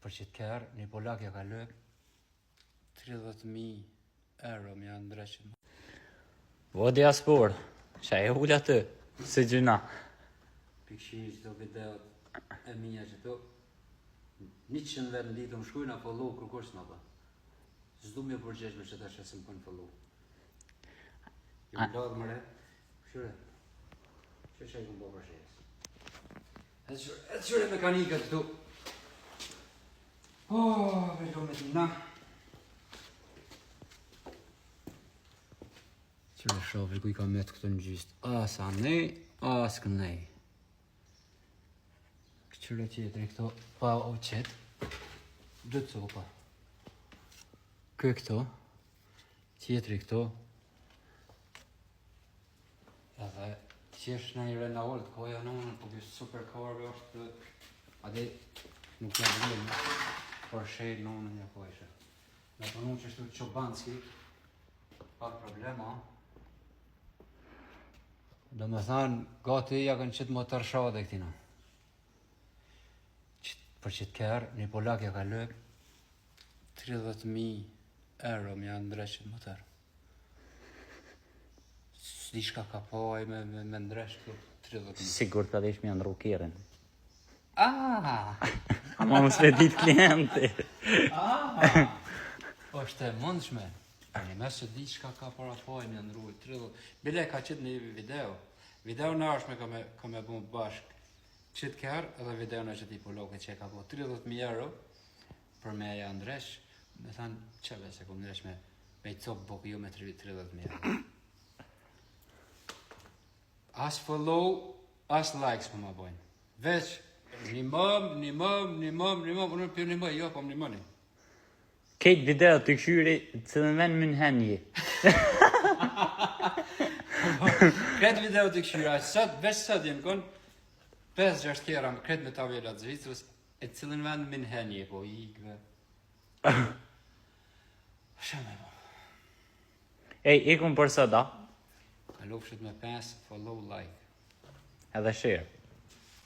Për qit kerr, një polak ja ka lyp 30.000 euro me ja ndreq. Vo diaspor, që e ul aty, se gjyna. Pikëshini qëto videot e mija që to, 100 vetë në ditë më shkujnë a follow kërkush s'ma bën. S'du më përgjegj me qëta që s'më bën follow. Jo më ladhë më re, këshyre, që që i këmë bo për shesë. Edhe qyre, edhe qyre mekanikat këtu. Oh, velo me tina. Qyre shofi ku i ka met këtu në gjystë. As anej, as kënej. Këqyre tjetri këto, pa u qet. Dy copa. Kë këto, tjetri këto. Edhe qesh në një Renault, koja nonën, po kjo supercar është, ade nuk ja vlen, por shej nonën ja kojshe. Me punu qështu çobanski, pa problema. Do me thanë, gati ja kanë qitë motor shade këtina. Qit, për qitë kerr, një polak ja ka lyp 30.000 euro me ja ndreq qit motor. S'di shka ka po ai me, me, me ndreq këtu 30.000. Sigurt ka desh me ja ndru kerrin. Ah! Ama mos me dit klienti. Ah! është e mundshme. Për një mes që di shka ka para po ai me ndru 30. Bile ka qitë një video. Video në është me ka me, ka me bu bashk. Qitë kerr edhe video në qëti poloke që e ka bo 30.000 euro për me ja ndreq. Me thanë, qeve se kom ndreq me, me i copë bukë, jo me 30.000 euro. As follow, as likes po ma bojnë. Veç, një mëm, një mëm, një mëm, një mëm, unë për një mëm, jo, po më një mëni. Kejt video të këshyri, cilën vend München je. Kretë video të këshyra, sot, veç sot jenë konë, 5-6 tjera, kretë me tabelat Zvicrës, e cilën vend München je, po ikve. Shumë e po. Ej, ikum për sot, a? Kalofshit me 5, follow, like. Edhe share.